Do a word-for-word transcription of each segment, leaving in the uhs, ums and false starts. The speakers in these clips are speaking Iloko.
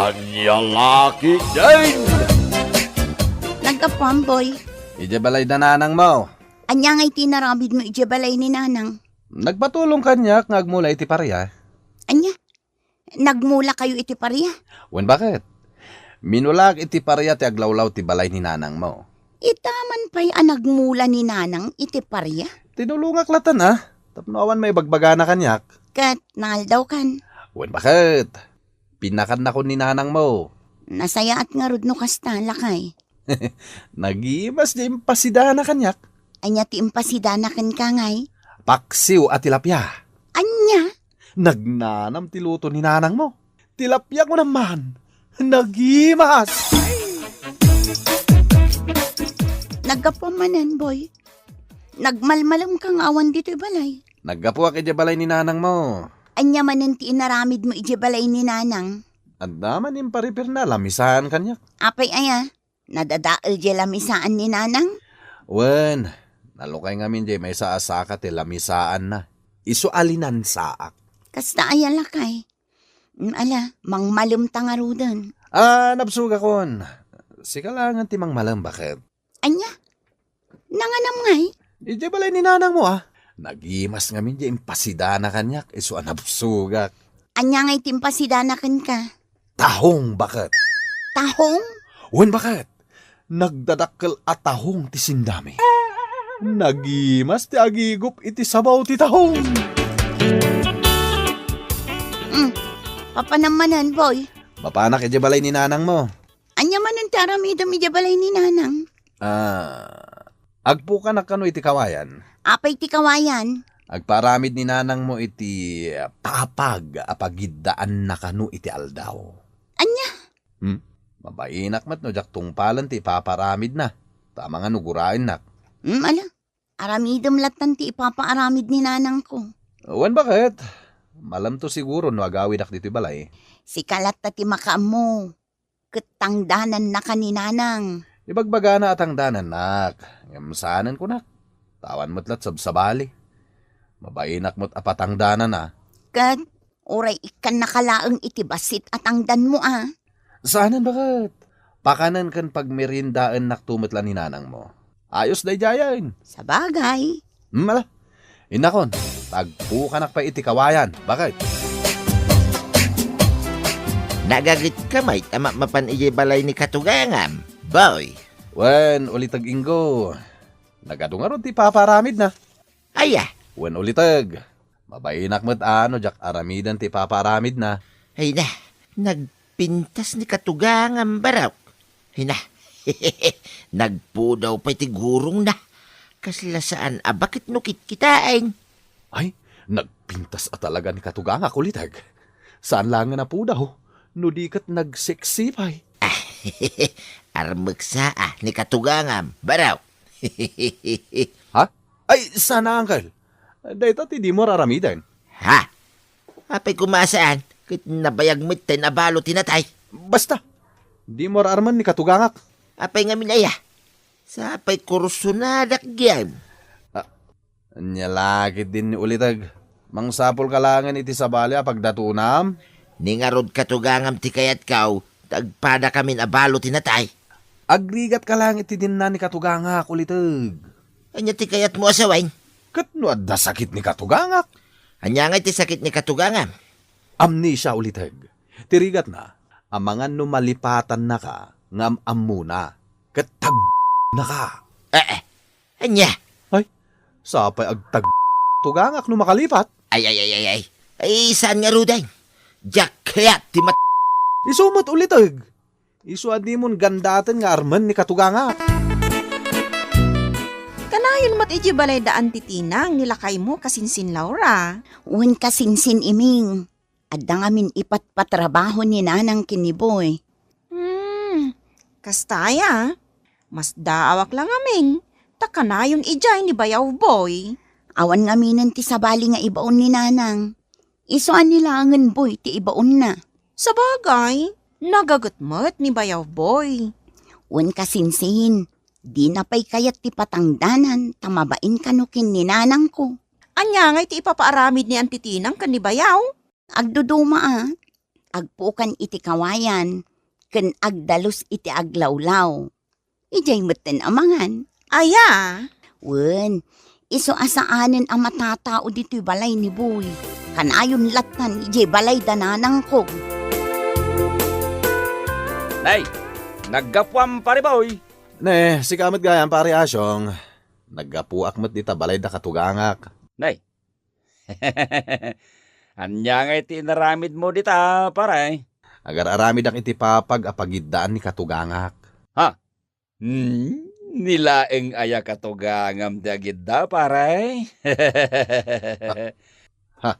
Ania la ketdin? Naggapuam, Boy. Idiay balay da nanangmo. Ania ngay ti inaramidmo idiay balay ni Nanang? Nagpatulong kaniak nga agmula iti paria. Ania? Nagmulakayo iti paria? Wen, baket? Minulaak iti paria ti aglawlaw ti balay ni nanangmo. Ita man pay a nagmula ni Nanang iti paria? Tinulongak latta a, tapno awan maibagbagana kaniak. Ket naaldawkan? Wen, baket? Pinakannakon ni nanangmo. Nasayaat ngarud no kasta, lakay. Nagimas ti impasidana kaniak. Ania ti impasidana kenka ngay? Paksiw a tilapia. Ania? Nagnanam ti luto ni nanangmo. Tilapia kunam man. Nagimas! Naggapuam manen, Boy. Nagmalmalemka nga awan ditoy balay. Naggapuak idiay balay ni nanangmo. Ania manen ti inaramidmo idiay balay ni Nanang? Adda man imparipirna, lamisaan kaniak. Apay aya? Nadadael diay lamisaan ni Nanang? Wen, nalukay ngamin diay maysa a saka ti lamisaanna. Isu a linansaak. Kasta aya, lakay? Mm, ala, mangmalemta ngaruden. Ah, nabsogakon. Sika laengen ti mangmalem, baket? Ania? Nanganam ngay? Idiay balay ni nanangmo, a. Nagimas ngamin diay impasidana kaniak, isu a nabsogak. Ania ngay ti impasidana kenka? Tahong, baket. Tahong? Wen, baket. Nagdadakkel a tahong ti sindami. Nagimas ti agigup iti sabaw ti tahong. Mm. Papanam manen, Boy? Mapanak idiay balay ni nanangmo. Ania manen ti aramidem idiay balay ni Nanang? Ah, agpukanak kano iti kawayan. Apay ti kawayan? Agpaaramid ni nanangmo iti papag a pagiddaanna kano iti aldaw. Ania? Hmm? Mabainak met no diak tungpalen ti ipapaaramidna. Ta amangan no guraennak. Hmm, ala. Aramidem lattan ti ipapaaramid ni nanangko. Wen, baket? Malemto siguro no agawidak ditoy balay. Sika latta ti makaammo. Ket tangdanannaka ni Nanang. Ibagbagana a tangdanannak, ngem saanen kunak. Ta awan met la't sabsabali. Mabainak met a patangdanana. Ket uray ikkannaka laeng iti bassit a tangdanmo, a. Saanen, baket? Pakanen ken pagmeriendaennakto met la ni nanangmo. Ayos daydiayen. Sabagay. Hmm, ala. Innakon, tagpukanak pay iti kawayan. Baket? Nagagetka met a mapmapan idiay balay ni katugangam, Boy? Wen, uliteg Ingo. Nagadu ngarud ti ipapaaramidna. Aya? Wen, uliteg. Mabainak met a no diak aramiden ti ipapaaramidna. Ay na, nagpintas ni katugangam, barok. Ay na, nagpudaw pay ti gurongna. Kasla saan a baket no kitkitaen. Ay, nagpintas a talaga ni katugangak, uliteg. Saan laengen a pudaw, no di ket nagsexy pay. Armeksa a ni katugangam, barok. Ha? Ay, sana, uncle. Dayta ti dimo ar-aramiden. Ha? Apay koma a saan, ket nabayag met ta inabalo ti natay. Basta, dimo ar-armen ni katugangak. Apay ngamin aya? Sapay kursonadak gayam. Ah, ania la ketdin ni uliteg? Mangsapulka laengen iti sabali a pagdatonam? Ni ngarud katugangam ti kayatko, ta agpadakamin abalo ti natay. Agrigatka laeng iti dinna ni katugangak, uliteg. Ania ti kayatmo a sawen? Ket no adda sakit ni katugangak? Ania ngay ti sakit ni katugangam? Amnesia, uliteg. Ti rigatna, amangan no malipatannaka nga am-ammona. Ket tag-, naka. Eh, eh. Ania? Ay, sapay agtag-, tugangak no makalipat. Ay, ay, ay, ay, ay. Ay, saan ngaruden? Diak kayat ti mat-, Isu met, uliteg. Isu a dimon gandaten nga armen ni katugangak. Kanayon met idiay balay da Auntie Tinang ni lakaymo, kasinsin Laura. Wen, kasinsin Iming. Adda ngamin ipatpatrabaho ni Nanang ken ni Boy. Hmm, kasta aya? Masdaawak la ngamin, ta kanayon idiay ni Bayaw Boy. Awan ngaminen ti sabali nga ibaon ni Nanang. Isu a ni laengen Boy ti ibaonna. Sabagay, nagaget met ni Bayaw Boy. Wen, kasinsin, dina pay kayat ti patangdanan ta mabain kano ken ni nanangko. Ania ngay ti ipapaaramid ni Auntie Tinang ken ni Bayaw? Agduduma a. agpukan iti kawayan, ken agdalus iti aglawlaw. Idiay metten a mangan. Aya? Wen, isu a saanen a matatao ditoy balay ni Boy. Kanayon lattan idiay balay da nanangko. Nay, naggapuam, Pare Boy. Ne, sika met gayam, Pare Asyong. Naggapuak met dita balay da katugangak. Nay. Ania ngay ti inaramidmo dita, pare? Agar-aramidak iti papag a pagiddaan ni katugangak. Ha? Hmm, ni laeng aya katugangam ti agidda, pare? Ha?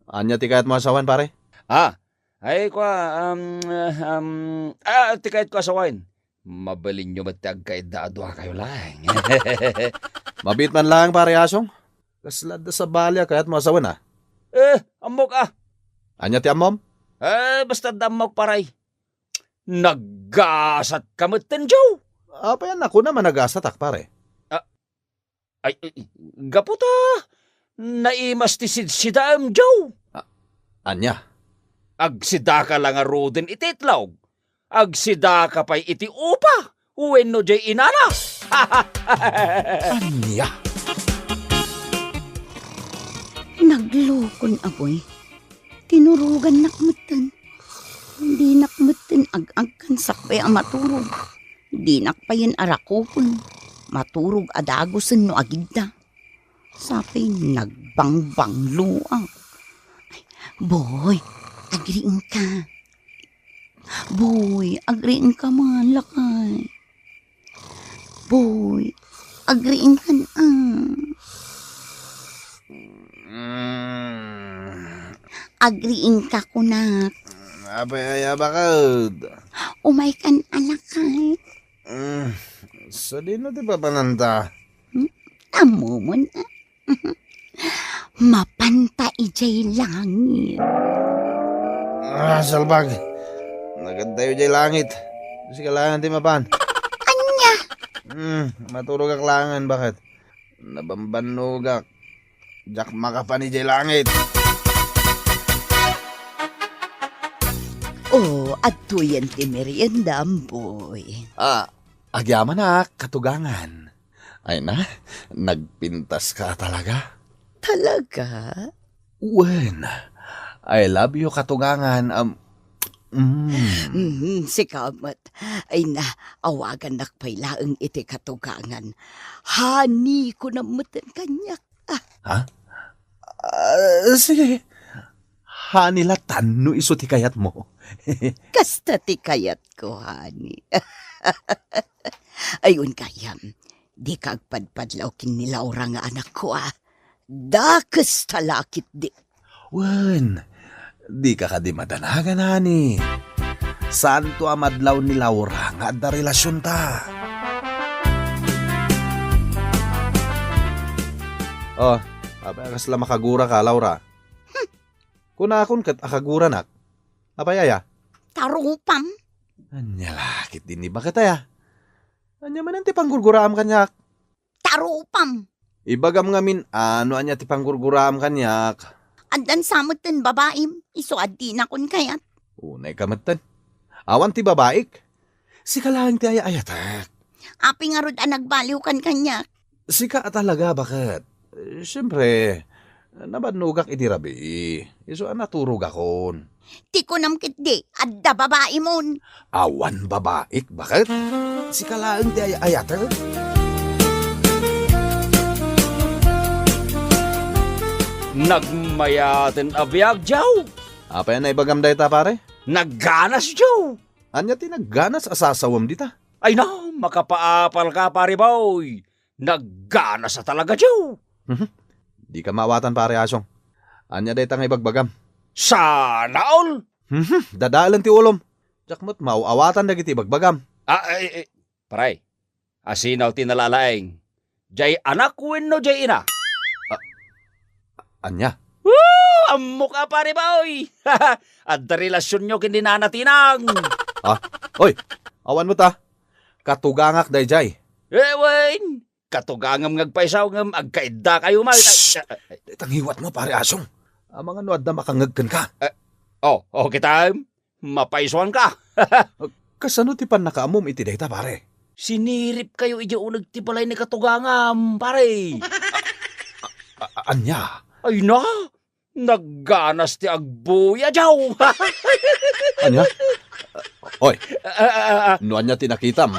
Ania ti kayatmo a sawen, pare? Ah, ay, kua, um, um, ah, ti kayatko a sawen. Mabalinyo met ti agkaidda a duakayo laeng. Mabiit man laeng, Pare Asyong. Kasla adda sabali a kayatmo a sawen, a? Eh, ammok, a. Ania ti ammom? Eh, basta adda ammok, pare. Naggasatka metten, Joe. Apay a kuna a nagasatak, pare? Ah, ay, ay, gapu ta naimas ti sidsidaem, Joe. Ah, ania? Agsidaka la ngaruden iti itlog. Agsidaka pay iti upa wenno diay inana. Ania? Naglokon, Aboy. Tinurogannak metten. Dinak metten ag-agkan sakbay a maturog. Dinak payen arakupen. Maturog a dagusen no agidda. Sapay nagbangbangloak. Ay, Boy, agriingka. Boy, agriingka man, lakay. Boy, agriingkan, a. Mm. Agriingka, kunak. Apay aya, baket? Umaykan, a, lakay. Mm. Sadino ti papananta? Hmm? Ammomon, a. Mapanta idiay langit. Ah, salbag. Nagadayo idiay langit. Sika laeng ti mapan. Ania? Hmm, maturogak laengen, baket? Nabambannogak. Diak makapan idiay langit. Oh, adtoyen ti meriendam, boy. Ah, agyamanak, katugangan. Ay na, nagpintaska talaga. Talaga? Wen, I love you, katugangan. Um, mm. Mm, sika met. Ay na, awagannak pay laeng iti katugangan. Honey, kunam metten kaniak. Ah. Ha? Ah, sige. Honey latan no isu ti kayatmo. Kasta ti kayatko, honey. Ayon gayam, dika agpadpadlaw ken ni Laura nga anakko, a. Dakes ta la ketdi. Wen, dika kadi madanagan, honey. Saanto a madlaw ni Laura nga adda relasionta. Oh, apay a kasla makaguraka, Laura? Hmm. Kunakon ket a kaguranak. Apay aya? Tarupam. Ania la ketdin ni baket aya? Ania manen ti panggurguraam kaniak? Tarupam. Ibagam ngamin a no ania ti panggurguraam kaniak. Addan sa metten babaim, isu a dinakon kayat. Unayka metten. Awan ti babaik. Sika laeng ti ay-ayatek. Apay ngarud a nagbaliwkan kaniak? Sika a talaga, baket? Siempre, nabannogak idi rabii. Isu a naturogakon. Ti kunam ketdi, adda babaimon. Awan babaik, baket? Sika laeng ti ay-ayatek? Nagmayaten a biag, Joe. Apay a naibagam dayta, pare? Nagganas, Joe. Ania ti nagganas a sasawem dita? Ay na, makapaapalka, pare boy. Nagganas a talaga, Joe. Mhm. Dika maawatan, pare Asong. Ania dayta nga ibagbagam? Sana all. Mhm. Dadaelen ti ulom. Diak met maaw-awatan dagiti ibagbagam. Ah, eh, eh, pare, asino ti nalalaeng? Jay anak wenno jay ina? Ah, ania? Woo! Ammok a, pare boy! Adda relasionyo ken ni Nana Tinang. Ah, oy, awan met a. Katugangak dayjay. Eh, wen, katugangam nga agpayso ngem agkaiddakayo met. Shh! Ay, ay, ay. Dayta ngiwatmo, pare Asong. Amangan no adda makangngeg kenka. Eh, Oh, oh, kitam? Mapaisuanka. Kasano ti pannakaammom iti dayta, pare? Siniripkayo idiay uneg ti balay ni katugangam, pare. A-, a-, ania? Ay na, nagganas ti agbuya, Jaw. Ania? Oy, Ah, ah, ah, ah. No ania ti nakitam,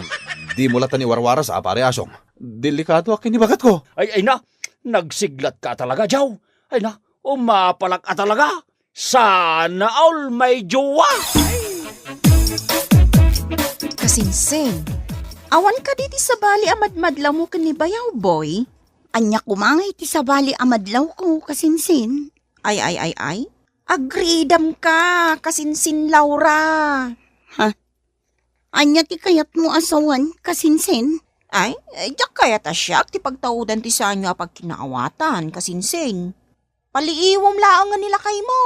dimo latta ni warwaras, a, pare Asong. Delikado a ken ni bagatko. Ay, ay na, nagsiglatka talaga, Jaw. Ay na, umapalak a talaga. Sana all may jowa. Kasinsin, awan kadi ti sabali a madmadlawmo ken ni Bayaw, Boy? Ania koma ngay ti sabali a madlawko, kasinsin? Ay, ay, ay, ay. Agridam ka, kasinsin Laura. Ha? Ania ti kayatmo a sawen, kasinsin? Ay, eh, diak kayat a siak ti pagtaudan ti saanyo a pagkinaawatan, kasinsin. Paliiwem laeng nga ni lakaymo.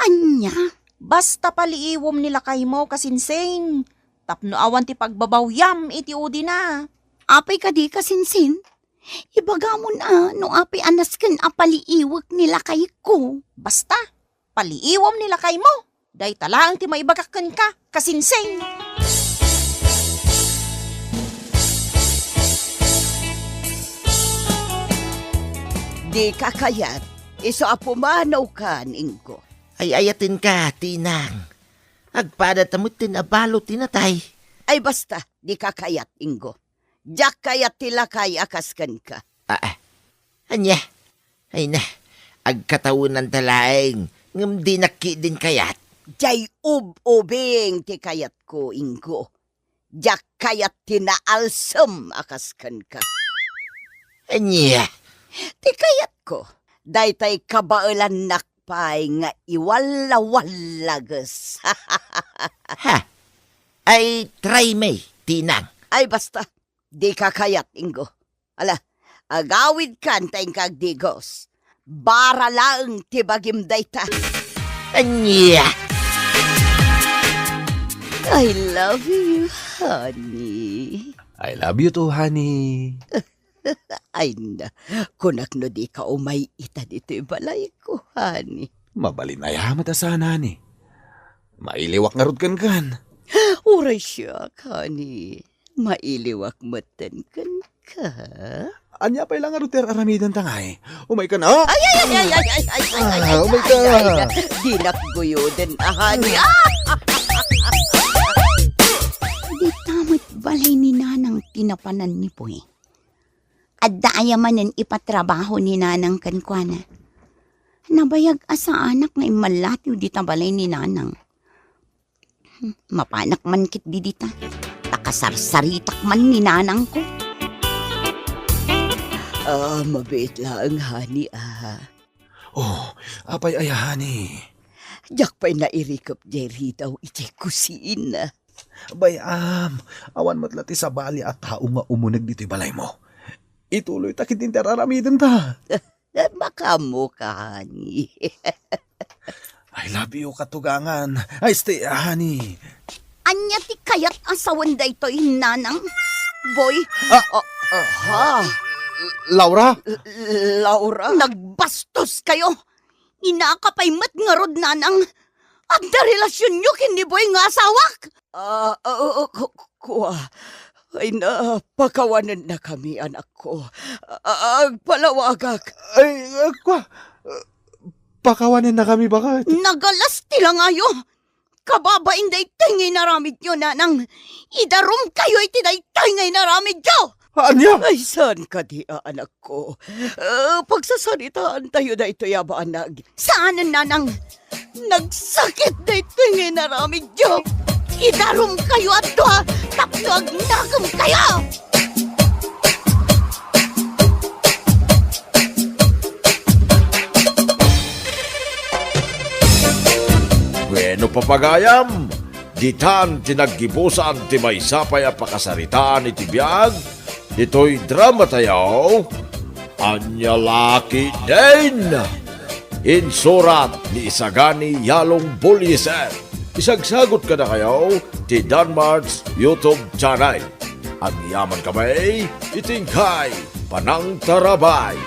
Ania? Basta paliiwem ni lakaymo, kasinsin. Tapno awan ti pagbabawyam iti udina. Apay kadi, kasinsin? Ibagamon a no apay a nasken a paliiwek ni lakayko. Basta, paliiwem ni lakaymo. Dayta laeng ti maibagak kenka, kasinsin. Dika kayat, isu a pumanawkan, Ingo. Ay-ayatenka, Tinang. Agpadata metten a balo ti natay. Ay basta, dika kayat, Ingo. Diak kayat ti lakay a kas kenka. Ah, ah. Ania? Ay na, agkatawenanta laeng, ngem dinak ketdin kayat. Diay ub-ubing ti kayatko, Ingo. Diak kayat ti naalsem a kas kenka. Ania? Ti kayatko, daytay kabaelannak pay nga iwalla-wallages. Ha? Ay, try me, Tinang. Ay, basta. Dika kayat, Ingo. Ala, agawidkan ta inka agdigos. Bara laeng ti bagim dayta. Ania? I love you, honey. I love you too, honey. Ay na, kunak no dika umay ita ditoy balayko, honey. Mabalin aya met a saan, honey? Mailiwak ngarud kenkan. Uray siak, honey. Mailiwak metten kenka. Ania pay la ngarud ti ar-aramidenta ngay? Umayka na. Ay, ay, ay, ay, ay, ay, ay, ay, Ah, ay, umayka. Ay, ay, ay. Dinak guyoden, ah, honey. Ah! Dita met balay ni Nanang ti napanan ni Boy. Adda aya manen ipatrabaho ni Nanang kenkuana. Nabayag a saanak nga immallatiw dita balay ni Nanang. Hmm, mapanak man ketdi dita. Ta kasarsaritak man ni Nanangko. Ah, mabiit laeng, honey, ah. Oh, apay aya, honey? Diak pay nairikep diay ridaw idiay kusina. Bay-am, awan met la ti sabali a tao nga umuneg ditoy balaymo. Ituloyta ketdin ti ar-aramidenta. Eh, makaammoka, honey. I love you, katugangan. Ay, stay, honey. Ania ti kayat a sawen daytoy, Nanang? Boy? Ah, ah, ha? Laura? L-, Laura? Nagbastoskayo! Inaka pay met ngarud, Nanang. Adda relasionyo ken ni Boy nga asawak? Ah, ah, ah, ku-, kua. Ay na, pakawanennakami, anakko. Ah, agpalawagak. Ay, ah, kua. Pakawanennakami, baket? Nagalas ti langayo. Kababain daytoy nga inaramidyo, Nanang. Idarumkayo iti daytoy nga inaramidyo. Ania? Ay, saan kadi a anakko? Ah, pagsasaritaantayo daytoy a banag. Saanen, Nanang. Nagsakit daytoy nga inaramidyo. Idarumkayo a dua tapno agnakemkayo. Bueno, papagayam, ditan ti naggibusan ti maysa pay a pakasaritaan iti biag ditoy dramatayo, Ania La Ketdin. Insurat ni Isagani Yalong Bullieser. Isagsagut kadakayo ti Danmart's YouTube channel. Agyamankami iti inkay panangtarabay.